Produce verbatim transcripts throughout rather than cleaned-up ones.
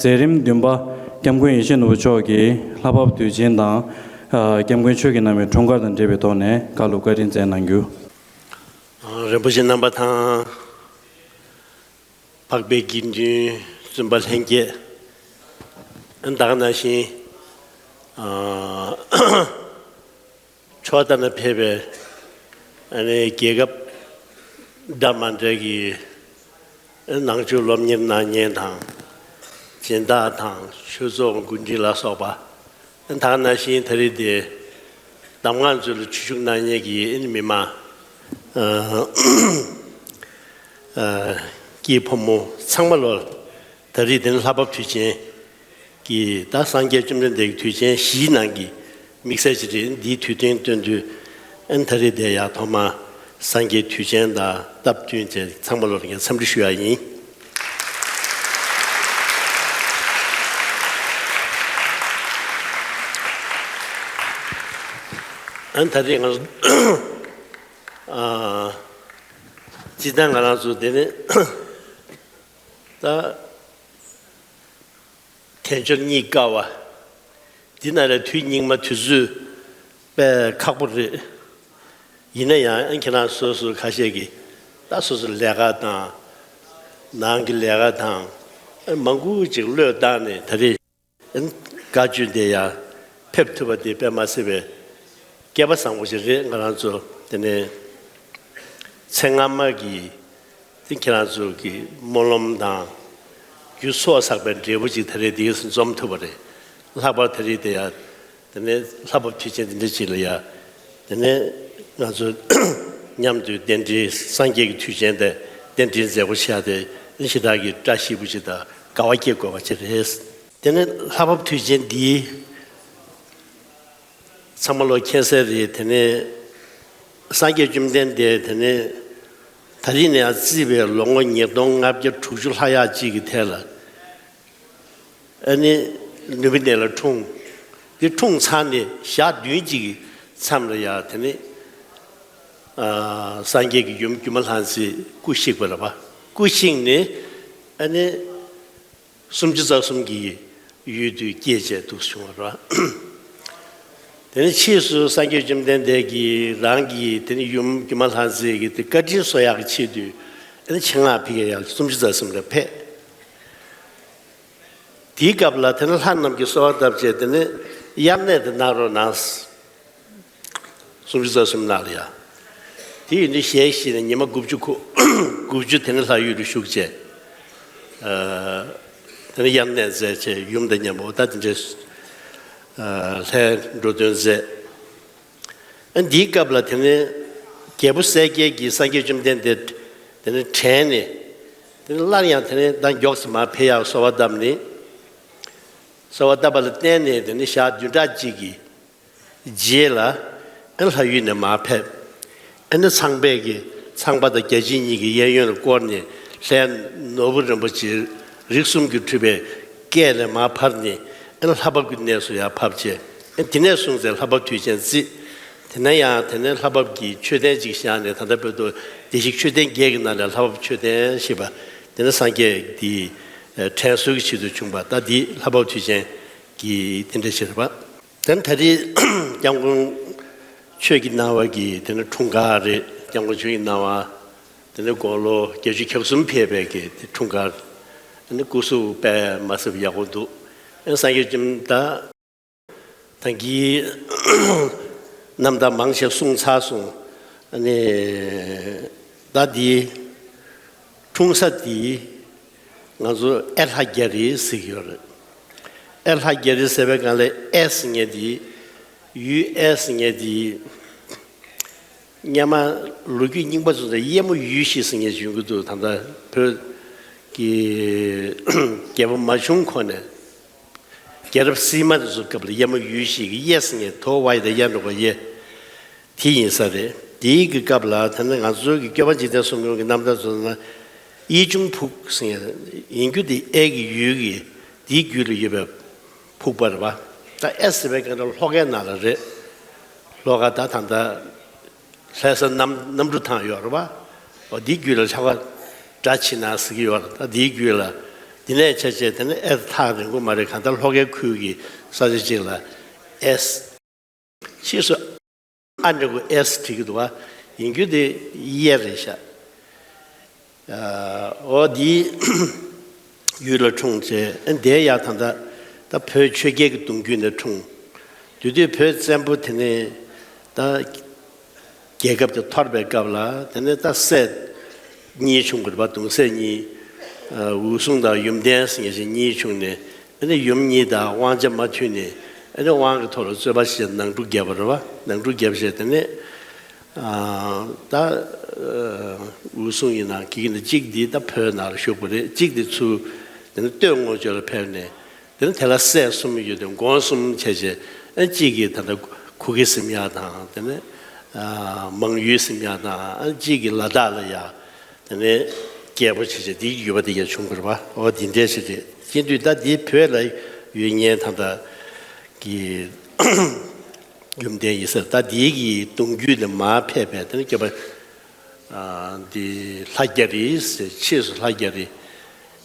མཛད་རིམ་བདུན་པ། སྐྱབས་མགོན་ཡེ་ཤེས་ནོར་བུ་མཆོག་གིས་ལྷ་བབས་དུས་ཆེན་དང་། ཨ། སྐྱབས་མགོན་ཆོས་ཀྱི་རྣམ་པའི་འཁྲུངས་སྐར་དང་འབྲེལ་བའི་ཐོག་ནས་བཀའ་སློབ་བཀའ་དྲིན་སྩལ་གནང་རྒྱུ། རིན་པོ་ཆེ་རྣམ་པ་དང་། འཕགས་པའི་དགེ་འདུན། བཙུན་པ་ལྷན་རྒྱས། ད་ག་ནང་བཞིན། ཨ། ཕྱོགས་མཐའ་ནས་ཕེབས་པའི། ཨ་ནི་རྒྱལ་ཁབ་འདྲ་མ་འདྲ་གི་ནང་ཆོས་སློབ་གཉེར་གནང་མཁན་དང་། སྦྱིན་བདག་དང་ཆོས་ཚོགས་འགོ་ཁྲིད་ལ་སོགས་པ། ད་ག་ནང་བཞིན་ད་རེས་འདིར་གདམས་ངག་མཛོད་ལ་ཆོས་ཞུགས་གནང་མཁན་གྱི་ཨ་ནི་མི་མང་། ཨ། ཨ། སྐྱེས་ཕོ་མོ་ཚང་མ་ལོ། ད་རེས་འདི་ནི་ལྷ་བབས་དུས་ཆེན་གྱི། ད་སངས་རྒྱས་བཅོམ་ལྡན་འདས་ཀྱི་དུས་ཆེན་བཞིའི་ནང་གི་དམིགས་བསལ་ཅིག་རེད། འདིའི་དུས་སྟོན་སྟོན་དུས། ཨ་ནི་ད་རེས་འདིར་ཡང་ཐོག་མར་སངས་རྒྱས་དུས་ཆེན་དང་སྟབས་བསྟུན་བྱས་ཚང་མ་ལོ་ལ་ངས་འཚམས་འདྲི་ཞུ་ཡ་ཡིན། ཨ་ནི་ད་རེས་ང་ཚོ། ཨ། སྤྱིར་བཏང་ང་རང་ཚོ་འདི་ནི། ད། དལ་འབྱོར་རྙེད་དཀའ་བ། འདི་ན་རེ་དུས་སྙིགས་མ་དུས་ཚོད་དཔེ་ཁག་པོ་རེད། ཡིན་ན་ཡང་ཨ་ཁྱེད་རང་སོ་སོ་ཁ་ཤས་ཀྱིས་ད་སོ་སོ་ལས་ཀ་དང་། ནང་གི་ལས་ཀ་དང་། ཨ། མང་པོ་ཅིག་བློས་བཏང་ནས་ད་རེས། ཨ། བཀའ་བརྒྱུད་འདིར་ཡང་ཕེབས་ཐུབ་པ་དེ་དཔེ་མ་སྲིད་པའི་སྐལ་པ་བཟང་པོ་ཞིག་རེད། ང་རང་ཚོ་དེ་ནས་ཚེ་སྔ་མ་གི་དེ་ཁྱེད་རང་ཚོ་གི་སྨོན་ལམ་དང་རྒྱུ་ཚོགས་བསགས་པའི་འབྲས་བུ་ཅིག་ད་རེས་འདིར་འཛོམས་ཐུབ་པ་རེད། ལྷག་པར་ད་རེས་དེ་ཡང་དེ་ནས་ལྷ་བབས་དུས་ཆེན་དེ་འདྲ་ཅིག་ལ་ཡང་དེ་ནས་ང་ཚོ་མཉམ་དུ་གདན་འདྲེན། སངས་རྒྱས་ཀྱི་དུས་ཆེན་དེ་གདན་འདྲེན་མཛད་སྒོ་བྱས་ཏེ་ཞེ་དྲག་གི་བཀྲ་ཤིས་པོ་ཅིག་དང་དགའ་བ་སྐྱེ་དགོས་པ་ཅིག་རེད། དེ་ནས་ལྷ་བབས་དུས་ཆེན་འདིའི་ཚང་མ་ལོ་མཁྱེན་གསལ་རེད། དེ་ནས་སངས་རྒྱས་བཅོམ་ལྡན་འདས་དེ་ནས་ད་རེས་ནས་བརྩིས་པའི་ལོ་ངོ་ཉིས་སྟོང་ལྔ་བརྒྱ་དྲུག་ཅུ་ལྷག་ཡག་ཅིག་གི་ཐད་ལ། ཨ་ནི་ནུས་པའི་གནས་ལ་འཁྲུངས། དེ་འཁྲུངས་ཚར་ནས་ཞག་བདུན་ཅིག་གི་མཚམས་ལ་ཡང་དེ་ནས། ཨ། སངས་རྒྱས་ཀྱི་ཡུམ་སྒྱུ་མ་ལྷ་མཛེས་སྐུ་གཤེགས་པ་རེད་པ། སྐུ་གཤེགས་ནས་ཨ་ནི། སུམ་ཅུ་རྩ་གསུམ་གྱི་ཡུལ་དུ་སྐྱེས་བྱས་འདུག་བྱུང་བ་རེད། དེ་ནས་ཕྱིས་སུ་སངས་རྒྱས་བཅོམ་ལྡན་འདས་ཀྱིས་རང་གི་དེ་ནས་ཡུམ་སྒྱུ་མ་ལྷ་མཛེས་ཀྱི་དེ་བཀའ་དྲིན་གསོ་ཡག་གི་ཆེད་དུ། དེ་ནས་ཆེད་མངགས་ཕ་གིར་ཡང་སུམ་ཅུ་རྩ་གསུམ་ལ་ཕེབས། དེའི་སྐབས་ལ་དེ་ནས་ལྷ་རྣམས་ཀྱིས་གསོལ་བ་བཏབ་བྱས། དེ་ནས་དབྱར་གནས་དེ་གནང་རོགས་གནང་། སུམ་ཅུ་རྩ་གསུམ་ནང་ལ་ཡ། དེ་ཡིན་དུས་ཞལ་བཞེས་ནས་ཉི་མ་དགུ་བཅུ་ཁོ། དགུ་བཅུ་དེ་ནས་ལྷ་ཡུལ་དུ་བཞུགས་བྱས། ཨ། དེ་ནས་དབྱར་གནས་མཛད་བྱས་ཡུམ་དང་མཉམ་པོ་ད་དེ་འདྲའི། ཨ། ལྷའི་འགྲོ་དོན་མཛད། ཨ། འདིའི་སྐབས་ལ་དེ་ནས་རྒྱལ་པོ་གསལ་རྒྱལ་གྱིས་སངས་རྒྱས་བཅོམ་ལྡན་འདས་དེ་ནས་དྲན་ནས། དེ་ནས་སླར་ཡང་དེ་ནས་ད་མགྱོགས་སུ་མར་ཕེབས་ཡག་གསོལ་བ་བཏབ་ནས། གསོལ་བ་བཏབ་པ་ལ་བརྟེན་ནས་དེ་ནས་ཞག་བདུན་ཕྲག་གཅིག་གི་རྗེས་ལ། ཨ། ལྷ་ཡུལ་ནས་མར་ཕེབས། ཨ་ནི་ཚངས་པས་ཀྱི་ཚངས་པ་དང་བརྒྱ་བྱིན་གཉིས་ཀྱི་གཡས་གཡོན་ལ་བསྐོར་ནས། ལྷའི་ནོར་བུ་རིན་པོ་ཆེ་རིགས་གསུམ་གྱིས་གྲུབ་པའི་སྐས་ལས་མར་ཕར་ནས། ཨ་ནི་ལྷ་བབས་ཀྱི་གནས་སུ་ཡར་བབས་བྱས། ཨ། དེ་ནས་བཟུང་སྟེ་ལྷ་བབས་དུས་ཆེན་བརྩི། དེ་ནས་ཡང་དེ་ནས་ལྷ་བབས་ཀྱི་མཆོད་རྟེན་ཅིག་བཞེངས་ནས། ད་ལྟ་བོད་དུ་བདེ་གཤེགས་མཆོད་རྟེན་བརྒྱད་ཀྱི་ནང་ནས་ལྷ་བབས་མཆོད་རྟེན་ཞེས་པ། དེ་ནས་སངས་རྒྱས་འདི་དྲན་གསོའི་ཆེད་དུ་བྱུང་བ། ད་འདི་ལྷ་བབས་དུས་ཆེན་གྱི་དེ་འདྲ་ཞིག་རེད་པ། དེ་ནས་ད་རེས་སྐྱབས་མགོན་ཆོས་ཀྱི་སྣང་བ་གི་དེ་ནས་འཁྲུངས་སྐར་རེད། སྐྱབས་མགོན་ཆོས་ཀྱི་སྣང་བ་དེ་ནས་དགུང་ལོ་བརྒྱད་ཅུ་གྱ་གསུམ་ཕེབས་པའི་གི་དེ་འཁྲུངས་སྐར། དེ་ནས་སྐུ་གཟུགས་དཔེ་མ་སྲིད་པ་ཡག་པོ་འདུག། ཨ། སངས་རྒྱས་བཅོམ་ལྡན། ད་གིན་རྣམ་ཐར་མང་ཆེ་གསུངས་ཚར་སོང་། ཨ་ནི་ད་འདི་འཁྲུངས་ས་འདི་ང་ཚོ་ཨེ་ལྷ་རྒྱ་རི་ཟེར་གྱི་ཡོད་རེད། ཨེ་ལྷ་རྒྱ་རི་ཟེར་བའི་སྒང་ལ་ཨེ་ཟེར་མཁན་འདི། ཡུལ་ཨེ་ཟེར་མཁན་འདི། སྔོན་མ་ལོ་རྒྱུས་རྙིང་པ་ཚོ་ནས་གཡས་མོ་ཡུལ་ཞེས་ཟེར་མཁན་ཞིག་ཡོང་གི་འདུག། ད་ལྟ་བོད་ཀྱི་རྒྱལ་པོ་མ་བྱུང་གོང་ནས། རྒྱལ་རབས་སིལ་མ་དེ་ཚོའི་སྐབས་ལ་གཡས་མོ་ཡུལ་ཞེས་ཀྱི་གཡས་ཟེར་མཁན་དོ་ཝའི་དང་གཡས་འགྲོ་ག་གཡས། དེ་ཡིན་ས་རེད། དེའི་གི་སྐབས་ལ་ད་ནི་ང་ཚོའི་གི་སྐྱོབ་པ་འཇིག་རྟེན་གསུམ་མགོན་གྱི་རྣམ་ཐར་ཚོ་ན། གཡས་ཆུང་ཕུག་ཟེར་མཁན་ཡིན་རྒྱུ་དེ་ཨེ་གི་ཡུལ་གི་དེའི་རྒྱུད་ལ་ཡོད་པའི་ཕུག་པ་རེད་པ། ད་ཨེ་ཟེར་བའི་སྐབས་ལ་ལྷོ་ཁའི་ནང་ལ་རེད། ལྷོ་ཁ་ད་ད་ལྟ་ལྷ་ས་གནམ་གནམ་གྲུ་ཐང་ཡོད་རེད་པ། འོ་དེའི་རྒྱུད་ལ་ལྷོ་ཁ་སྒྲ་ཕྱི་ནང་ཟེར་གྱི་ཡོད་རེད། ད་དེའི་རྒྱུད་ལ་ དེ་ནས་བྱས་བྱས་དེ་ནས་ཨེ་ཐག་རིང་པོ་མ་རེད། གང་ལྟར་ལྷོ་ཁའི་ཁུལ་གྱི་ས་ཆ་གཅིག་ལ་ཨེས། ཕྱིས་སུ་ཨ་འདྲ་པོ་ཨེས་བྲིས་ཀྱི་འདུག་བ། ཡིན་རྒྱུ་དེ་གཡས་རེད་ཤག། ཨ། འོ་འདིའི་ཡུལ་ལ་འཁྲུངས་བྱས། ཨ། འདིའི་ཡ་ད་ལྟ་ད་བོད་ཆོས་རྒྱལ་གྱི་གདུང་རྒྱུད་ནས་འཁྲུངས། དེ་དུས་བོད་བཙན་པོ་དེ་ནས་ད་རྒྱལ་ཁབ་དེ་འཐོར་བའི་སྐབས་ལ། དེ་ནས་ད་སྲས་གཉིས་བྱུང་བ་རེད་པ། གདུང་སྲས་གཉིས། ཨ། འུ་སྲུང་དང་ཡུམ་བརྟན་ཟེར་མཁན་ཞིག་གཉིས་བྱུང་ནས། ཨ་ནི་ཡུམ་གཉིས་དང་དབང་ཆ་མ་མཐུན་ནས། ཨ་ནི་དབང་གི་ཐོག་ལ་རྩོད་པ་བྱས། ནང་འཁྲུག་བརྒྱབ་པ་རེད་པ། ནང་འཁྲུག་བརྒྱབ་བྱས། དེ་ནས། ཨ། ད། ཨ། འུ་སྲུང་ཡིན་ན་གི་གི་ནི་གཅིག་འདི་ད་བོད་ནང་ལ་བཞུགས་པ་རེད། གཅིག་འདི་ཚུར་དེ་ནི་སྟོད་རྔོག་ཆུ་ལ་ཕེབས་ནས། དེ་ནི་དེ་ལ་སྲས་གསུམ་ཡོད་དེ། འགོང་གསུམ་བྱས་བྱས། ཨ། གཅིག་གིས་ད་ལྟ་གུ་གེ་ཟིམ་ཡག་དང་། དེ་ནས། ཨ། མང་ཡུལ་ཟིམ་ཡག་དང་། ཨ། གཅིག་གིས་ལ་དྭགས་ལ་ཡ། དེ་ནས་རྒྱལ་པོ་བྱས་བྱས་དེའི་ཡུལ་པ་དེ་ཡ་བྱུང་བ་རེད་པ། འོ་འདི་འདྲས་ཞིག་རེད། དེ་དུས་ད་འདི་བོད་ལ་ཡོད་མཁན་ད་ལྟ་གི་ཡུམ་བརྟན་ཡིན་ས་རེད། ད་འདི་གི་གདུང་རྒྱུད་ནས་མར་ཕེབས་པའི། དེ་ནས་སྐྱོབ་པ། ཨ། འདི་ལྷ་རྒྱ་རི་ཟེར། ཕྱིས་སུ་ལྷ་རྒྱ་རི།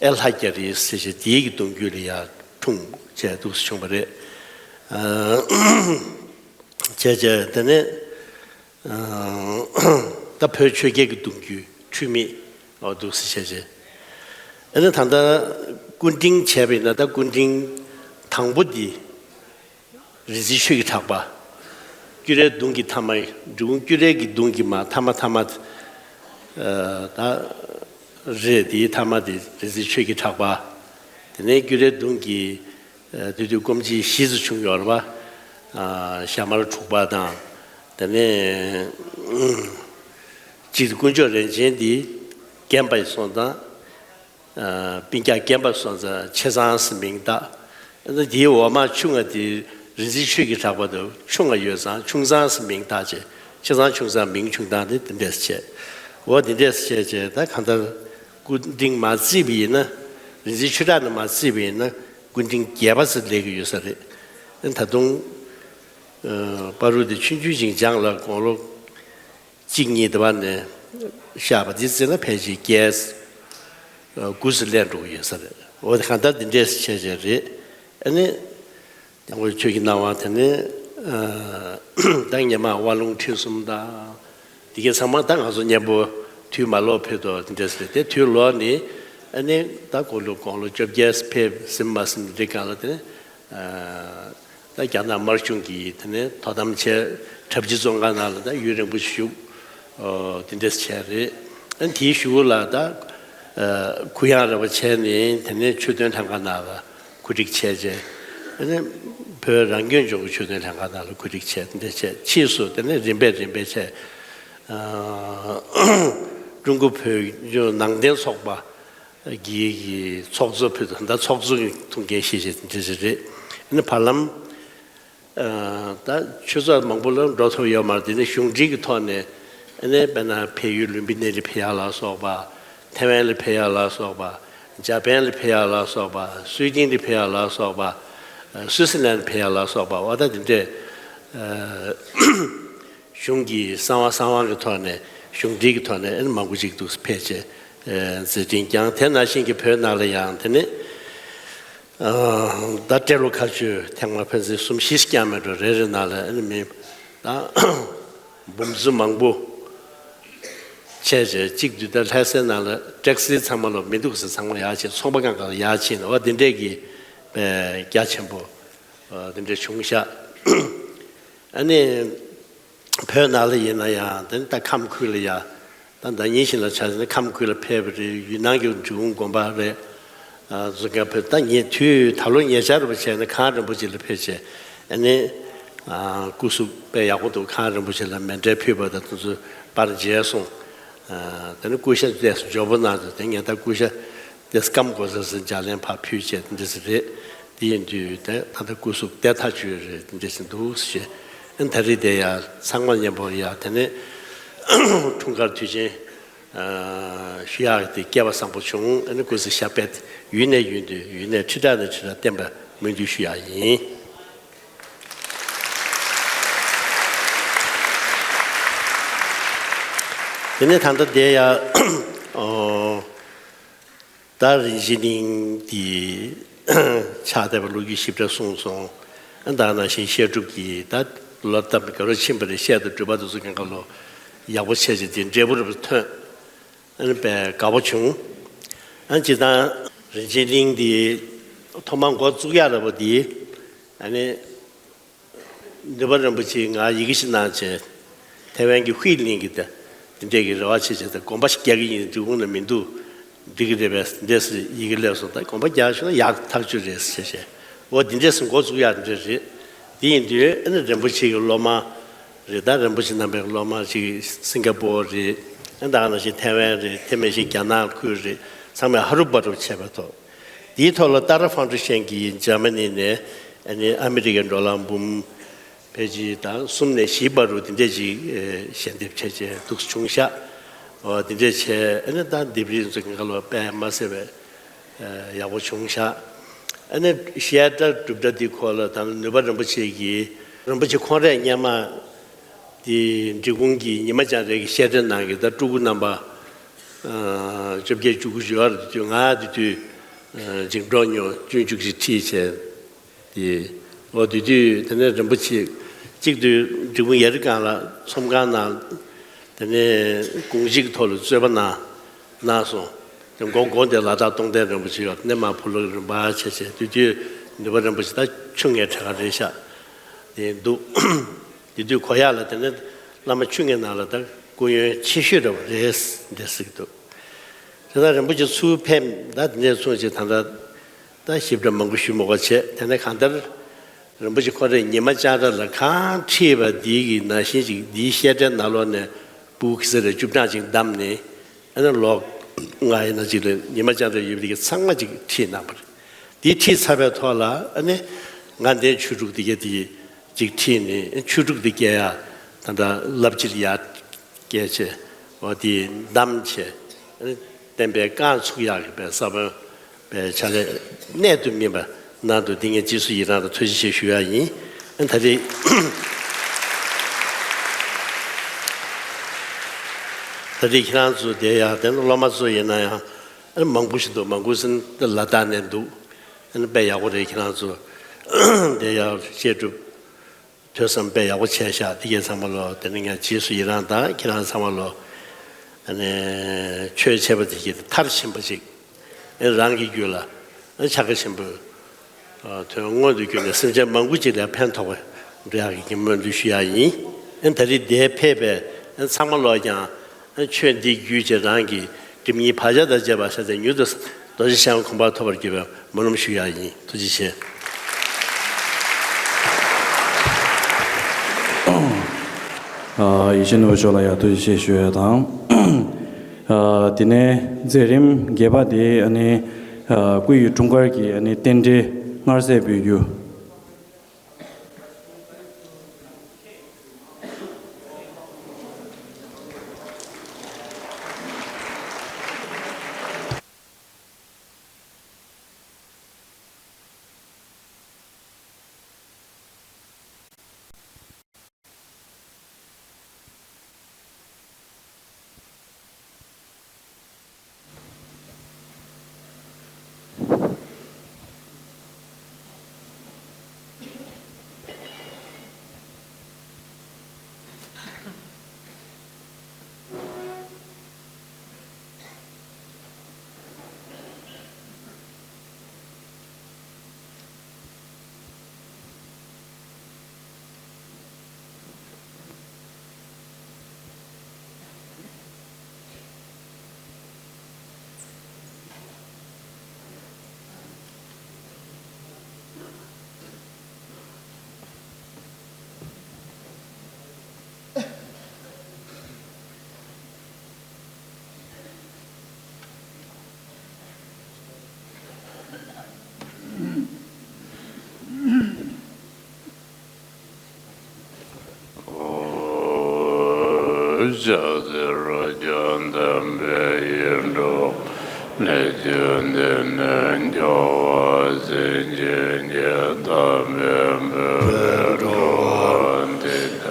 ཨེ་ལྷ་རྒྱ་རི་ཟེར་བྱས། འདི་གི་གདུང་རྒྱུད་ལ་ཡ་འཁྲུངས་བྱས་འདུག་སེ་བྱུང་བ་རེད། ཨ། བྱས་བྱས་དེ་ནས། ཨ། ད་བོད་ཆོས་རྒྱལ་གྱི་གདུང་རྒྱུད་འཁྲུལ་མེད། འོ་འདུག་སེ་བྱས་བྱས། ཨ་ནི་ད་ལྟ་སྐུ་འབྲེང་བྱས་པ་ཡིན་ན། ད་སྐུ་འབྲེང་དང་པོ་འདི་རིག་འཛིན་ཆོས་ཀྱི་གྲགས་པ། སྐྱུ་རའི་གདུང་གི་ཐ་མ། འབྲི་གུང་སྐྱུ་རའི་གི་གདུང་གི་མ་ཐ་མ་ཐ་མ། ཨ། ད་རེད། དེའི་ཐ་མ་དེ་རིག་འཛིན་ཆོས་ཀྱི་གྲགས་པ། དེ་ནས་སྐྱུ་རའི་གདུང་གི། ཨ། དེ་དུས་སྐུ་མཆེད་བཞི་ཙམ་བྱུང་ཡོད་རེད་པ། ཨ། ཞྭ་དམར་འབྲུག་པ་དང་། དེ་ནས་གཅིག་དེ་དཀོན་མཆོག་རིན་ཆེན་འདི་རྒན་པ་ཡིན་སོང་དང་། ཨ། སྤུན་ཀྱག་རྒན་པ་སོང་ཙང་ཆེ་ཚང་ཟེར་མིང་བཏགས། ཨ་ནི་དེའི་འོག་མ་ཆུང་ང་དེ་རིག་འཛིན་ཆོས་ཀྱི་གྲགས་པ་དང་ཆུང་ང་ཡོད་ཙང་ཆུང་ཚང་ཟེར་མིང་བཏགས་བྱས། ཆེ་ཚང་ཆུང་ཚང་མིང་བྱུང་སྟངས་དེ་དེ་འདྲས་བྱས། འོ་དེ་འདྲས་བྱས་བྱས། ད་གང་ལྟར་སྐུ་འབྲེང་མར་བརྩིས་པ་ཡིན་ན། རིག་འཛིན་ཆོས་གྲགས་ནས་མར་བརྩིས་པ་ཡིན་ན་སྐུ་འབྲེང་བརྒྱད་པ་ཙམ་སླེབས་ཀྱི་ཡོད་ས་རེད། ཨ་ནི་ད་དུང་། ཨ། བར་དུ་དེ་ཆུང་ཆུང་ཅིག་སྦྱངས་ལ་དགུང་ལོ་གཅིག་གཉིས་དེ་བ་ནས་བཞག་པ་འདི་བརྩིས་ན་ཕལ་ཆེར་བརྒྱད། ཨ། དགུ་ཙམ་སླེབས་འགྲོ་གི་ཡོད་ས་རེད། འོ་དེ་གང་ལྟར་འདི་འདྲས་བྱས་བྱས་རེད། ཨ་ནི་དང་པོ་ཆོས་ཀྱི་སྣང་བ་དེ་ནི། ཨ། ད་སྔོན་མ་དབའ་ལུང་ཁྲིད་གསུམ་དང་། དེ་གའི་ཚང་མ་ད་ང་ཚོ་མཉམ་པོ་དུས་མ་ལོག་ཕེབས་དུས་འདི་འདྲས་རེད། དེ་དུས་ལོག་ནས། ཨ་ནི་ད་དགུང་ལོ་དགུང་ལོ་བཅོ་བརྒྱད་ཕེབས་ཟིན་མ་ཟིན་འདི་སྒང་ལ་དེ་ནི། ཨ། ད་རྒྱ་ནག་དམར་གཞུང་གིས་དེ་ནས་དོ་དམ་བྱས། གྲྭ་བཞི་བཙོན་ཁང་ནང་ལ་ད་ཡུན་རིང་པོ་ཞིག་བཞུགས། ཨོ། དེ་འདྲས་བྱས་རེད། ཨ། དེའི་གཞུག་ལ་ད། ཨ། གུ་ཡངས་ར་བ་བྱས་ནས་དེ་ནས་ཆོས་དོན་ལྷན་ཁང་ནང་ལ་གོ་སྒྲིག་བྱས་བྱས། དེ་ནས་བོད་རང་སྐྱོང་ལྗོངས་ཀྱི་ཆོས་དོན་ལྷན་ཁང་ནང་ལ་གོ་སྒྲིག་བྱས། དེ་འདྲས་བྱས། ཕྱིས་སུ་དེ་ནས་རིམ་པས་རིམ་པས་བྱས། ཨ། ཀྲུང་གོ་བོད་ལྗོངས་ནང་བསྟན་ཚོགས་པ་གི་གི་ཚོགས་གཙོ་ཕུད། ད་ཚོགས་གཙོ་གི་ཐུགས་འགན་བཞེས་བྱས་དེ་འདྲས་རེད། ཨ་ནི་བར་ལམ། ཨ། ད་ཆོས་ཚོགས་མང་པོ་ལ་འགྲོ་ཐུབ་ཡོད་མ་རེད། དེ་ནས་གཞུང་འབྲེལ་གྱི་ཐོག་ནས། ཨ་ནི་དཔེར་ན་བལ་ཡུལ་ལུམ་བི་ནི་ལ་ཕེབས་ཡག་ལ་སོགས་པ། ཐའེ་ཝན་ལ་ཕེབས་ཡག་ལ་སོགས་པ། འཇར་པན་ལ་ཕེབས་ཡག་ལ་སོགས་པ། སུའེ་ཏེན་ལ་ཕེབས་ཡག་ལ་སོགས་པ། ཨ། སུའུ་སི་ལན་ལ་ཕེབས་ཡག་ལ་སོགས་པ། འོ་ད་དེ་འདྲས། ཨ། གཞུང་གི་གསང་བ་གསང་བ་གི་ཐོག་ནས། གཞུང་འབྲེལ་གྱི་ཐོག་ནས་ཨ་ནི་མང་པོ་ཅིག་འདུག་སེ་ཕེབས་བྱས། ཨ། མཛད་འཕྲིན་བསྐྱངས། དེ་ནང་བཞིན་གྱི་བོད་ནང་ལ་ཡང་དེ་ནི། ཨ། ད་སྤྲེལ་ལོ་ཁ་ཆུ་ཐེངས་མ་ཕན་ཚུན་གསུམ་བཞི་ཞིག་བསྐྱངས་མེད་འགྲོ། རེ་རེ་ནང་ལ་ཨ་ནི་མི་ད་འབུམ་ཚོ་མང་པོ་བྱས་བྱས། གཅིག་དུས་ད་ལྷ་སའི་ནང་ལ་ཊེག་སི་ཚང་མ་ལོ་མི་འདུག་ཟེར། ཚང་མ་ཡར་ཕྱིན། ཚོང་པ་གང་ག་ལ་ཡར་ཕྱིན། འོ་དེ་འདྲས་ཀྱི་དཔེ་རྒྱ་ཆེན་པོ། ཨ། དེ་འདྲས་བྱུང་ཤག། ཨ་ནི། བོད་ནང་ལ་ཡིན་ན་ཡང་དེ་ནི་ད་ཁམས་ཁུལ་ལ་ཡ། ད་ཟླ་ཉིན་བཞིན་ལ་ཆ་ནས་ཁམས་ཁུལ་ལ་ཕེབས་པ་རེད། ཡུན་ནན་གྱི་འབྲི་གུང་དགོན་པ་རེད། ཨ། ཛུ་ཀ་ཕེབས། ད་ངས་དུས་ད་ལོ་ཉེ་ཆར་རུ་བྱས་ན་གངས་རིན་པོ་ཆེ་ལ་ཕེབས་བྱས། ཨ་ནི། ཨ། སྐུ་གཟུགས་དཔེ་ཡག་པོ་འདུག། གངས་རིན་པོ་ཆེ་ལ་མཎྜལ་ཕུལ་བ་དང་དེ་ཚོ་པར་མཇལ་སོང་། ཨ། དེ་ནི་སྐུ་ཤ་ཏོག་ཙམ་མགྱོགས་པོ་གནང་འདུག། དེ་ངས་ད་སྐུ་ཤ་ཏོག་ཙམ་སྐམ་དགོས་ས་ཟེར་འཇར་ལན་ཕར་ཕུལ་བྱས་དེ་འདྲ་ཟེར་རེད། དེ་ཡིན་དུས་དེ་ད་ལྟ་སྐུ་གཟུགས་བདེ་ཐག་ཆོད་རེད། དེ་འདྲ་ཞིག་འདུག་ཞེས། ཨ་ནི་ད་རེས་དེ་ཡང་ཚང་མ་མཉམ་པོ་ཡ། དེ་ནས་འཁྲུངས་སྐར་དུས་ཆེན། ཨ། ཞུ་ཡག་དེ་སྐལ་བ་བཟང་པོ་བྱུང་། ཨ་ནི་སྐུ་ཚེ་ཞབས་པད་ཡུན་ནས་ཡུན་དུ། ཡུན་ནས་ཁྲི་ཕྲག་ནས་ཁྲི་ཕྲག་བརྟན་པར་སྨོན་འདུན་ཞུ་ཡག་ཡིན། དེ་ནས་ད་ལྟ་དེ་ཡ། ཨོ། ད་རིན་ཆེན་གླིང་དེ་ཕྱག་བཏབ་པའི་ལོ་རྒྱུས་ཞིབ་ཕྲ་གསུངས་སོང་། ཨ་ད་ནང་བཞིན་བཤད་སྒྲུབ་ཀྱི་ད་ལོ་ལྟར་དགའ་རབ་ཕྱིན་པ་རེད། བཤད་དང་སྒྲུབ་པ་དེ་ཚོ་གང་ག་ལོ་ཡག་པོ་བྱས་བྱས་དེ་འབྲས་བུ་རབ་ཏུ་ཐོན། ཨ་ནི་དཔེ་དགའ་པོ་བྱུང་། ཨ་སྤྱིར་བཏང་རིན་ཆེན་གླིང་དེ་ཐོག་མར་འགོ་བཙུགས་ཡག་ར་བ་དེ་ཨ་ནི། ནུས་པ་རིན་པོ་ཆེས་ང་ཡི་གེ་ཞིག་གནང་བྱས། ཐའེ་ཝན་གྱི་ཧུའེ་གླིང་གི་དེ་འདི་འདྲས་ཀྱི་རེ་བ་བྱེད་བྱས་ཏེ་དགོན་པ་ཞིག་རྒྱག་གི་ཡིན། འབྲས་སྤུངས་ལ་མི་འདུག་འགྲིག་གི་རེད་པས་འདྲས་སུ་ཡི་གེ་སླེབས་སོང་། ད་དགོན་པ་རྒྱག་ཤོག་ན་ཡག་ཐག་ཆོད་རེད་ཟེར་བྱས། འོ་འདི་འདྲས་སུ་འགོ་བཙུགས་ཡག་འདི་འདྲས་རེད། དེ་ཡིན་དུས་ཨ་ནི་རིན་པོ་ཆེ་གི་སློབ་མ་རེད། ད་རིན་པོ་ཆེ་རྣམ་པའི་སློབ་མ་ཅིག་སིང་ག་པོར་རེད། ཨ་ད་ག་ནང་བཞིན་ཐའེ་ཝན་རེད། དེ་མིན་ཞིག་རྒྱ་ནག་ཁུལ་རེད། ཚང་མས་ཧ་རུ་བ་རུ་བྱས་པའི་ཐོག་དེའི་ཐོག་ལ་ཏཱ་ར་ཧྥང་ཀྲུའུ་ཞན་གྱིས་འཇར་མ་ནི་ནས་ཨ་ནི་ཨ་མི་རི་ཀའི་ཌོ་ལར་འབུམ་ཕལ་ཆེར་དང་གསུམ་ནས་བཞི་བར་དུ་དེ་འདྲས་ཅིག་ཨེ་ཞལ་འདེབས་བྱས་བྱས་འདུག་སེ་བྱུང་ཤག་འོ་དེ་འདྲས་བྱས་ཨ་ནི་ད་ལྡེབས་རིས་ཚོ་གང་ག་ལོ་དཔེ་མ་ཟད་པའི་ཨེ་ཡག་པོ་བྱུང་ཤག་ཨ་ནི་བཤད་གྲྭ་སྒྲུབ་གྲྭ་འདི་སྐོར་ལ་ད་ནུས་པ་རིན་པོ་ཆེ་གིས་རིན་པོ་ཆེ་ཁོང་རས་སྔོན་མ་དེ་འབྲས་སྤུངས་ཀྱི་ཉི་མ་ལྕང་རལ་གྱི་བཤད་གྲྭའི་ནང་གི་ད་སྤྲུལ་སྐུ་རྣམ་པ། བཅོ་བརྒྱད་བཅུ་དགུ་ཡོད་རེད། དུས་ང་དེ་དུས་འཇིང་གྲོགས་ཉོ་སྤྱོད་འཇུག་ཅིག་ཁྲིད་བྱས་ཏེ། འོ་དེ་དུས་དེ་ནས་རིན་པོ་ཆེ་གཅིག་དུས་འབྲས་སྤུངས་ཡ་རི་སྒང་ལ་ཚོམས་ཁང་ནང་དེ་ནས་དགོངས་གཞི་གི་ཐོག་ལ་རྩོད་པ་གནང་གནང་སོང་། དེ་མགོ་མགོ་དེ་ལ་དྭགས་སྟོང་སྡེ་རིན་པོ་ཆེ་ཡོད། དེ་ནས་མར་བུ་ལོག་རིམ་པ་བྱས་བྱས་དེ་དུས་ནུས་པ་རིན་པོ་ཆེ་ད་ཆུང་ངའི་གྲས་ཀ་རེད་ཤག་དེ་འདུག་དེ་དུས་གོ་ཡག་ལ་དེ་ནས་བླ་མ་ཆུང་ངའི་ནང་ལ་ད་སྐུ་ཡོན་ཆེ་ཤོས་འདྲ་བ་རེད་འདྲ་ཟེར་གྱི་འདུག་དེ་ད་རིན་པོ་ཆེ་ཚུར་ཕེབས་ད་འདི་ནས་ཚུར་ཅིག་ད་ལྟ་ད་ཞིབ་ཕྲ་མང་པོ་ཞུ་མི་དགོས་བྱས། དེ་ནས་གང་ལྟར་རིན་པོ་ཆེ་ཁོ་རས་ཉི་མ་ལྕང་རལ་ལ་གང་ཁྲིད་པ་འདི་གི་ནང་བཞིན་ཅིག་འདིའི་བཤད་གྲྭའི་ནང་ལོགས་ནས་ཕྲུ་གུ་གེ་སར་རེ་བཅུ་གྲངས་ཅིག་བདམས་ནས་ཨ་ནི་ལོ་ལྔ་ཡིན་ན་ཅིག་ལ་ཉི་མ་ལྕང་རལ་ཡོད་པ་འདི་གི་ཚང་མ་ཅིག་ཁྲིད་གནང་བ་རེད། འདི་ཁྲིད་ཚར་བའི་ཐོག་ལ་ཨ་ནི་ང་འདས་ཆོས་དྲུག་འདི་ག་འདི་གི་ཅིག་ཁྲིད་ནས་ཆོས་དྲུག་འདི་སྐྱེལ་ཡ་ད་ལྟ་རླབས་ཆེར་ཡར་སྐྱེལ་བྱས། འོ་དེ་བདམས་བྱས། བསྟན་པའི་རྐང་ཚུགས་ཡག་གི་པའི་ས་བོན་པའི་ཕྱག་ལས་གནད་དུ་སྨིན་པ་གནང་འདུག་འདི་ངས་རྗེས་སུ་ཡི་རང་དང་ཐུགས་རྗེ་ཆེ་ཞུ་ཡ་ཡིན། ད་རེས་ད་རེས་ཁྱེད་རང་ཚོ་བསྡད་ཡག་དེ་ནི་སློབ་མ་ཚོ་ཡིན་ན་ཡང་མང་པོ་ཞིག་འདུག་མང་པོ་ཟིན་ལ་ད་ནས་འདུག་དཔེ་ཡག་པོ་རེད། ཁྱེད་རང་ཚོ་བསྡད་ཡག་བཤད་སྒྲུབ། ཐོས་བསམ་དཔེ་ཡག་པོ་བྱས་ཤག་དེ་གས་ཚང་མ་ལོ་དེ་ནི་ངས་རྗེས་སུ་ཡི་རང་དང་ཁྱེད་རང་ཚང་མ་ལོ་ཨ་ནི་ཆོས་འཆད་པ་དེ་གས་མཐར་ཕྱིན་པ་ཅིག་ཨ་རང་གི་རྒྱུད་ལ་ཨ་ཕྱག་རྒྱ་ཆེན་པོའི་དོན་མངོན་དུ་གྱུར་ནས་སེམས་ཅན་མང་པོ་ཅིག་ལ་ཕན་ཐོགས་པ་འགྲོ་ཡག་གི་སྨོན་འདུན་ཞུ་ཡག་ཡིན། ཨ་ད་རེས་འདིར་ཕེབས་པའི་ཨ་ཚང་མ་ལོ་ཀྱང་། ཆོས་འདི་བརྒྱུད་ཅིང་རང་གི་སྒྲིབ་གཉིས་བག་ཆགས་དང་བཅས་པ་ཤ་ཚ་མྱུར་དུ་རྡོ་རྗེ་འཆང་གོ་འཕང་ཐོབ་པར་གྱུར་པའི་སྨོན་ལམ་ཞུ་ཡག་ཡིན། ཐུགས་རྗེ་ཆེ། ཨ་ཡེ་ཤེས་ནོར་བུ་མཆོག་ལ་ཡང་ཐུགས་རྗེ་ཆེ་ཞུ་ཡ་དང་། ཨ་དེ་ནས་མཛད་རིམ་བརྒྱད་པ་དེ་ཨ་ནི་ཨ་སྐུ་ཡི་འཁྲུངས་སྐར་གྱི་ཨ་ནི་རྟེན་འབྲེལ་མངར་ཟས་འབུལ་རྒྱུ། ལྕགས་ཟེར་རོ་སྐྱོན་དམ་པའི་ཡིད་འགྲོ་ལས་བརྒྱུད་འདི་ནི་སྐྱོ་བ་སེམས་ཅན་གྱི་དམ་པའི་འབོད་སྒྲོགས་འདི་དག་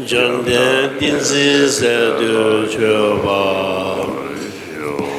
བཅོམ་ལྡན་ཏིང་འཛིན་གསལ་དུ་བྱོན་པར་ཤོག།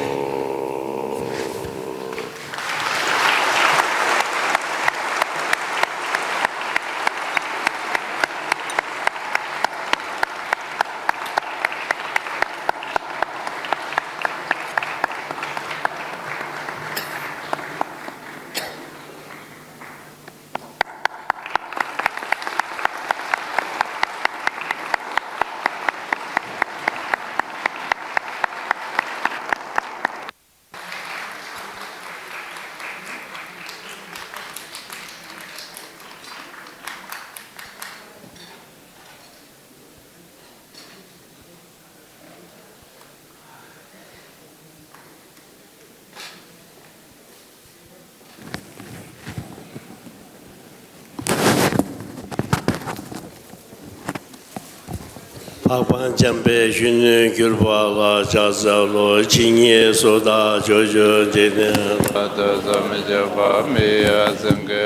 འཕགས་པ་འཇམ་དཔལ་གཞོན་ནུར་གྱུར་པ་ལ་ཕྱག་འཚལ་ལོ། ཇི་སྙེད་སུ་དག་ཕྱོགས་བཅུའི་འཇིག་རྟེན་དུ། ཐོས་བསམ་བྱས་པ་མི་ཡི་སེང་གེ།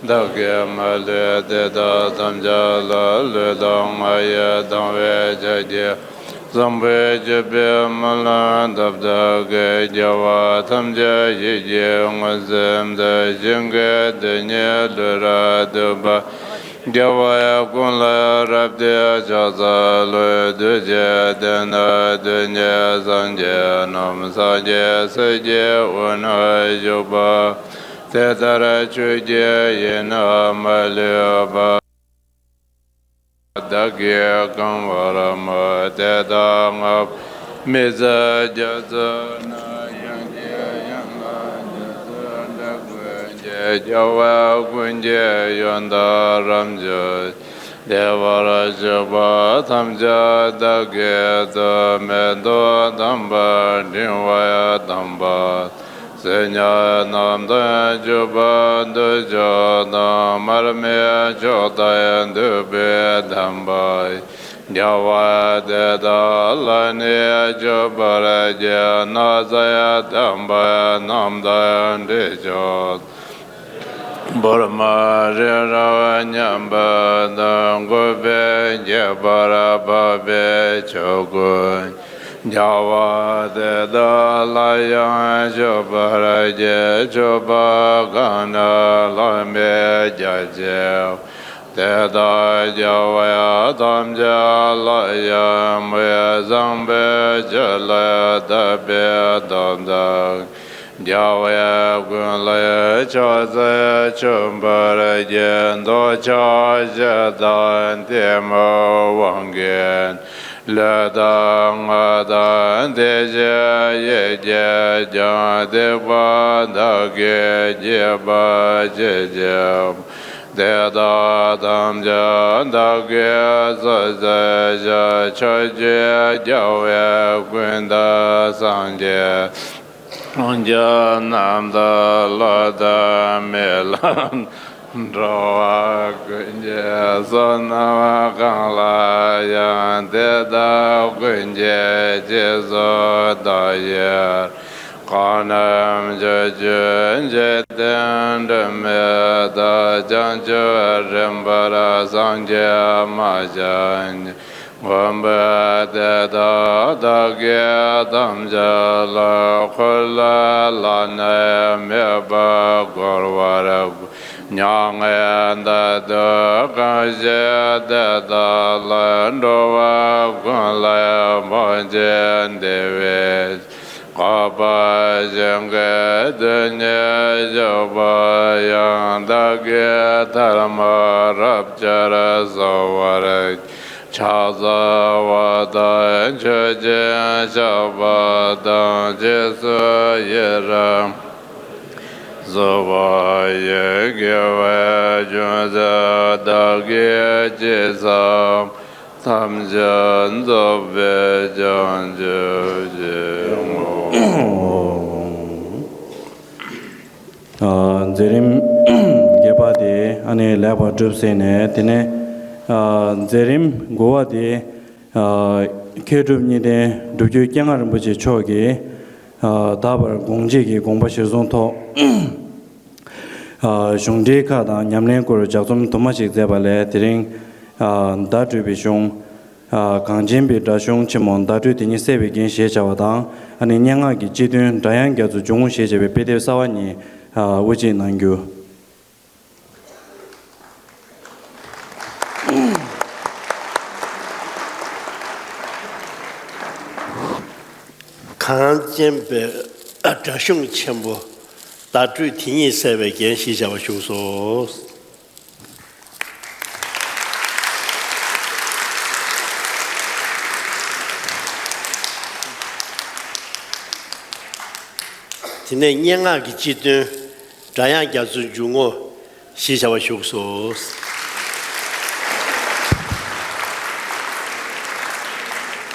བདག་གིས་མ་ལུས་དེ་དག་ཐམས་ཅད་ལ། ལུས་དང་ངག་ཡིད་དང་བས་ཕྱག་བགྱི། བཟང་པོའི་སྤྱོད་པས་སྨོན་ལམ་བཏབ་དག་གི། རྒྱལ་བ་ཐམས་ཅད་ཡིད་ཀྱིས་ངོས་ཟིན་ཏེ། ཞིང་གི་རྡུལ་སྙེད་ལུས་རབ་བཏུད་པ། རྒྱལ་བའི་སྐུ་ལ་རབ་ཏུ་ཕྱག་འཚལ་ལོ། རྡུལ་གཅིག་སྟེང་ན་རྡུལ་སྙེད་སངས་རྒྱས་རྣམས། སངས་རྒྱས་སྲས་ཀྱི་དབུས་ན་བཞུགས་པ། དེ་ལྟར་ཆོས་ཀྱི་ཡན་ལག་མ་ལུས་པ། བདག་གིས་གང་བར་སྨྲས། དེ་དག་བསྔགས་པ་མི་ཟད་རྒྱ་མཚོ་ན། ཡང་ཅིག་ཡན་ལག་རྒྱ་མཚོའི་འགྲམ་ཀུན་གྱི། རྒྱལ་བ་ཀུན་གྱི་ཡོན་བདག་རབ་འབྱམས། བདེ་བར་གཤེགས་པ་ཐམས་ཅད་བདག་གིས་བསྟོད། མེ་ཏོག་དམ་པ་སྤྲིན་བ་དམ་པ། སིལ་སྙན་རྣམས་དང་བྱུག་པ་དུར་ཁྱོད་དང་། མར་མེ་མཆོག་དང་བདུག་སྤོས་དམ་པ། རྒྱལ་བ་དེ་དག་ལ་ནི་མཆོད་པར་བགྱི། ན་བཟའ་དམ་པ་རྣམས་དང་དྲི་མཆོག་བོར་མ་རི་རབ་མཉམ་པ་དང་། གུས་པས་དགྱེས་པར་བབས་པའི་ཆོས་སྐུ། རྒྱལ་བ་དེ་དག་ལ་ཡང་མཆོད་པར་བགྱི། མཆོད་པ་གང་རྣམས་ལྷག་མས་རྒྱ་ཆེ་བ། དེ་དག་རྒྱལ་བ་ཐམས་ཅད་ལ་ཡང་མོས། བཟང་པོའི་ཆོས་ལ་བདག་པོས་བསྟོད་དང་། རྒྱལ་བ་ཀུན་ལ་ཕྱག་འཚལ་མཆོད་པར་བགྱི། འདོད་ཆགས་ཞེ་སྡང་གཏི་མུག་དབང་གིས། ལུས་དང་ངག་དང་བདེ་གཤེགས་ཡིད་ཀྱིས་ཀྱང་། སྡིག་པ་བདག་གིས་བགྱིས་པ་ཇི་བཞིན། དེ་དག་ཐམས་ཅད་བདག་གིས་ཚོགས་བསགས་ཤིང་། ཕྱོགས་བཅུའི་རྒྱལ་བ་ཀུན་དང་སངས་རྒྱས། སངས་རྒྱས་རྣམས་དང་ལྷ་དང་མི་ལ། འགྲོ་བ་ཀུན་གྱི་བསོད་ནམས་གང་ལ་ཡང་། དེ་དག་ཀུན་གྱི་རྗེས་སུ་བདག་ཡི་རང་། གང་རྣམས་ཕྱོགས་བཅུའི་འཇིག་རྟེན་དྲི་མེད་དག། བྱང་ཆུབ་རིམ་པར་སངས་རྒྱས་མ་ཆགས་ཉིད། མངོན་པར་དེ་དག་བདག་གིས་ཐམས་ཅད་ལ། འཁོར་ལོ་ལ་ནི་དམིགས་པ་བསྐོར་བར་བསྐུལ། མྱ་ངན་འདའ་སྟོན་གང་བཞེད་དེ་དག་ལ། འགྲོ་བ་ཀུན་ལ་ཕན་ཕྱིར་འདུལ་བའི་ཕྱིར། འཕགས་པ་ཞིང་གི་རྡུལ་སྙེད་བཞུགས་པ་ཡང་། བདག་གིས་ཐལ་མོ་རབ་སྦྱར་གསོལ་བར་བགྱི། ཕྱག་འཚལ་བ་དང་མཆོད་ཅིང་བཤགས་པ་དང་། རྗེས་སུ་ཡི་རང་གསོལ་བ་ཡི། དགེ་བའི་ལྗོན་ཤིང་བདག་གིས་ཅི་བསགས། ཐམས་ཅད་རྫོགས་པའི་བྱང་ཆུབ་ཕྱིར། ཨ། མཛད་རིམ་བརྒྱད་པ་དེ་ཨ་ནི་ལེགས་པར་གྲུབ་ཟིན་ནས། དེ་ནས་ཨ་མཛད་རིམ་དགུ་པ་དེ་ཨ་མཁས་གྲུབ་གཉིས་ལྡན་སྒྲུབ་བརྒྱུད་སྐྱེས་སྔགས་རིན་པོ་ཆེ་མཆོག་གིས་ཨ་ད་བར་དགོངས་གཅིག་གི་དགོངས་པ་གཞིར་བཟུང་ཐོག་ཨ་གཞུང་འགྲེལ་ཁག་དང་ཉམས་ལེན་སྐོར་ལྗགས་རྩོམ་དུ་མ་ཞིག་མཛད་པ་ལས། དེ་རིང་ཨ་བརྡ་སྤྲོད་པའི་གཞུང་ཨ་གངས་ཅན་པའི་སྒྲ་གཞུང་ཆེན་མོ། བརྡ་སྤྲོད་དེ་ཉིད་གསལ་བའི་རྒྱན་ཞེས་བྱ་བ་དང་། ཨ་ནི་སྙན་ངག་གི་སྤྱི་དོན། སྒྲ་དབྱངས་རྒྱ་མཚོའི་འཇུག་ངོགས་ཞེས་བྱ་བའི་དཔེ་དེབ་གསར་བ་གཉིས་ཨ་དབུ་འབྱེད་གནང་རྒྱུ། གངས་ཅན་པའི་སྒྲ་གཞུང་ཆེན་པོ། བརྡ་སྤྲོད་དེ་ཉིད་གསལ་བའི་རྒྱན་ཞེས་བྱ་བ་བཞུགས་སོ། དེ་ནས་སྙན་ངག་གི་སྤྱི་དོན། སྒྲ་དབྱངས་རྒྱ་མཚོའི་འཇུག་ངོགས་ཞེས་བྱ་བ་བཞུགས་སོ།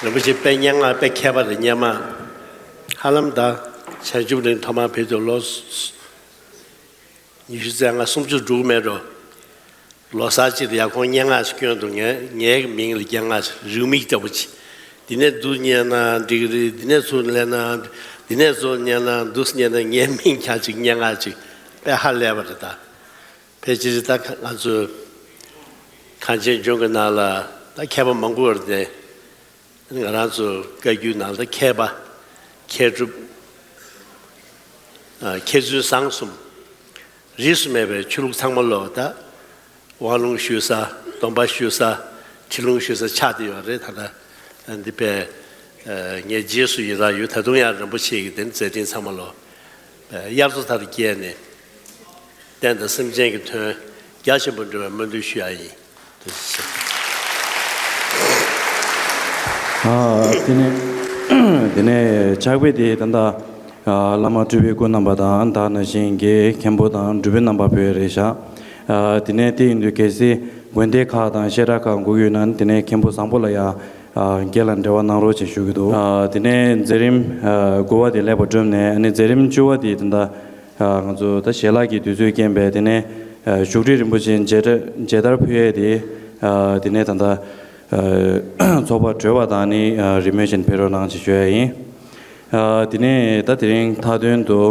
རིན་པོ་ཆེ་དཔེ་སྙན་ངག་དཔེ་མཁས་པ་དང་སྙན་མ། ཧ་ལམ་ད་བྱང་ཆུབ་གླིང་ཐོག་མར་ཕེབས་དུས་ལོ་ཉི་ཤུ་རྩ་ལྔ་སུམ་ཅུ་འགྲོ་གི་མེད་འགྲོ། ལོ་གསར་ཆེད་དུ་ཡར་ཁོང་སྙན་ངག་ཅིག་བསྐྱོན་འདུག་ངས་ངའི་མིང་ལ་སྙན་ངག་ཅིག་རེའུ་མིག་ལྟ་བུ་ཅིག་འདི་ནས་འདུག་ཉན་ན་འགྲིག་རེད། འདི་ནས་ཚུར་ལེན་ན། འདི་ནས་ཚུར་ཉན་ན་འདུག་ཉན་ན། ངའི་མིང་ཀྱང་ཅིག་སྙན་ངག་ཅིག་དཔེ་ཧ་ལས་པ་རེད་ད། ཕལ་ཆེར་ད་ང་ཚོ་གངས་ཅན་ལྗོངས་ཀྱི་ནང་ལ་ད་མཁས་པ་མང་པོ་ཡོད་རེད་དེ། ང་རང་ཚོ་བཀའ་བརྒྱུད་ནང་ལ་མཁས་པ། མཁས་གྲུབ། ཨ། མཁས་བཙུན་བཟང་གསུམ། རིས་སུ་མེད་པའི་ཆོས་ལུགས་ཚང་མ་ལོག་ད། དབང་ལུང་ཞུ་ས། སྡོམ་པ་ཞུ་ས། ཁྲིད་ལུང་ཞུ་ས་ཆགས་བསྡད་ཡོད་རེད། ད་ལྟ་འདི་པས། ཨ། ངའི་རྗེས་སུ་ཡི་རང་ཡོད། ད་དུང་ཡང་རིན་པོ་ཆེ་གི་དེ་མཛད་འཕྲིན་ཚང་མ་ལོག་དབྱར་མཚོ་ཐར་རྒྱས་ནས། བསྟན་དང་སེམས་ཅན་གྱི་དོན་རྒྱ་ཆེན་པོ་འགྲོ་བའི་སྨོན་འདུན་ཞུ་ཡ་ཡིན། ཨ། དེ་ནས་དེ་ནས་ཕྱག་དཔེ་དེ་ད་ལྟ་ཨ། བླ་མ་སྤྲུལ་པའི་སྐུ་རྣམ་པ་དང་། ད་ནང་བཞིན་གྱི་མཁན་པོ་དང་སྒྲུབ་པའི་རྣམ་པ་བོད་རེད་བཞག་ཨ། དེ་ནས་དེ་ཡིན་དུས་གལ་སྲིད་དགོན་སྡེ་ཁག་དང་བཤད་གྲྭ་ཁག་དགོས་ཡོད་ན། དེ་ནས་མཁན་པོ་བཟང་པོ་ལ་ཡ་ཨ། སྒེར་ལ་འབྲེལ་བ་གནང་རོགས་ཅེས་ཞུ་གི་འདུག་ཨ། དེ་ནས་མཛད་རིམ་ཨ། དགུ་པ་དེ་ལེགས་པར་གྲུབ་ནས། ཨ་ནི་མཛད་རིམ་བཅུ་པ་དེ་ད་ལྟ་ཨ། ང་ཚོ་ད་ཞལ་ལག་གི་དུས་ཚོད་རྐྱེན་པས། དེ་ནས་ཨ། བཞུགས་ཁྲི་རིན་པོ་ཆེ་མཇལ་དར་མཇལ་དར་ཕུལ་ཡས་དེ་ཨ། དེ་ནས་ད་ལྟ་ཨ། ཚོགས་པ་གྲོལ་བ་དང་ནི་ཨ། རིན་མེད་བཞིན་ཕེབས་རོགས་གནང་ཅེས་ཞུ་ཡས་ཡིན། ཨ། དེ་ནས་ད་དེ་རིང་མཐའ་དོན་དུ་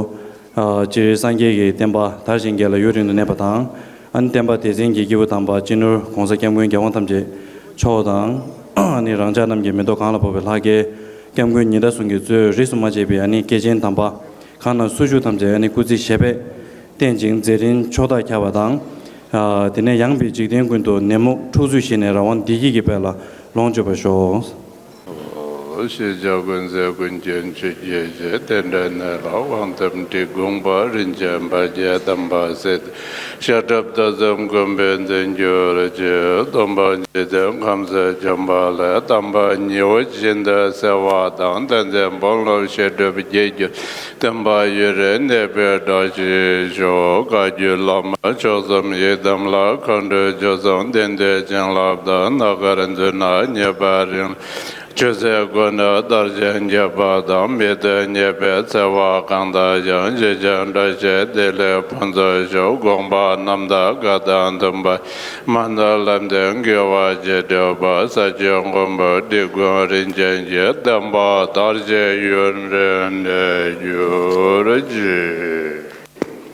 ཨ། སྤྱིར་སངས་རྒྱས་ཀྱི་བསྟན་པ་དར་ཞིང་རྒྱས་ལ་ཡུན་རིང་དུ་གནས་པ་དང་། ཨ་ནི་བསྟན་པ་སྡེ་ཚན་གྱི་སྐྱེས་བུ་དམ་པ་སྤྱི་ནོར་༸གོང་ས་༸སྐྱབས་མགོན་རྒྱལ་དབང་ཐམས་ཅད་མཆོག་དང་། ཨ་ནི་རང་ཅག་རྣམས་ཀྱི་མེ་ཏོག་གང་ལ་ཕོག་པའི་ལྷ་སྐལ་སྐྱབས་མགོན་ཉི་ཟླ་ཟུང་གིས་གཙོས་རིས་སུ་མ་ཆད་པའི་ཨ་ནི་སྐྱེས་ཆེན་དམ་པ་གང་ན་སུ་བཞུགས་ཐམས་ཅད་ཨ་ནི་སྐུ་ཚེ་ཞབས་པད་བརྟན་ཅིང་མཛད་རིམ་ཕྱོགས་མཐར་ཁྱབ་པ་དང་། ཨ། དེ་ནས་ཡངས་པའི་འཇིག་རྟེན་ཀུན་ཏུ་ནད་མུག་འཁྲུག་རྩོད་ཞི་ནས་རང་དབང་བདེ་སྐྱིད་ཀྱི་དཔལ་ལ་ལོངས་སྤྱོད་པར་ཤོག་ཤེས་བྱ་ཀུན་གཟིགས་ཀུན་མཁྱེན་ཆོས་ཀྱི་རྗེ། རྟེན་འབྲེལ་གནས་ལ་དབང་ཐོབ་འགྲིག། དགོངས་པ་རིན་ཆེན་ཕ་རྒྱལ་དམ་པ་སྲས། ཤ་ཁྲག་ཐོས་བསམ་སྒོམ་པས་འཛིན་གྱུར་ཅིག་སྡོམ་པ་འཇིག་རྟེན་ཁམས་སུ་བྱོན་པ་ལས། དམ་པ་ཉི་འོད་བཞིན་དུ་གསལ་བ་དང་། བསྟན་འཛིན་དཔོན་སློབ་བཤད་སྒྲུབ་རྒྱས་གྱུར། སྟོན་པ་ཡུན་རིང་གནས་པའི་བཀྲ་ཤིས་ཤོག་བཀའ་བརྒྱུད་བླ་མ་མཆོག་གསུམ་ཡི་དམ་ལ། མཁའ་འགྲོ་ཆོས་སྲུང་དེད་དཔོན་བྱིན་རླབས་དང་། ནམ་མཁར་འཛུལ་ན་ཉེས་པ་རིང་ལ། ཆོས་ཚུལ་ཀུན་ནས་དར་ཞིང་རྒྱས་པ་དང་། མི་མཐུན་ཉེས་པའི་འཚེ་བ་གང་དག་ཡང་། ཞི་ཞིང་བཀྲ་ཤིས་བདེ་ལེགས་ཕུན་ཚོགས་ཤོག་དགོངས་པ་རྣམ་དག་བཀའ་དང་མཐུན་པ། མ་ཎི་ལམ་སྟོན་དགེ་བ་རྒྱས་འགྲུབ་པ། ས་སྐྱའི་མགོན་པོ་འབྲི་གུང་རིན་ཆེན་གྱི། བསྟན་པ་དར་ཞིང་ཡུན་རིང་གནས་གྱུར་ཅིག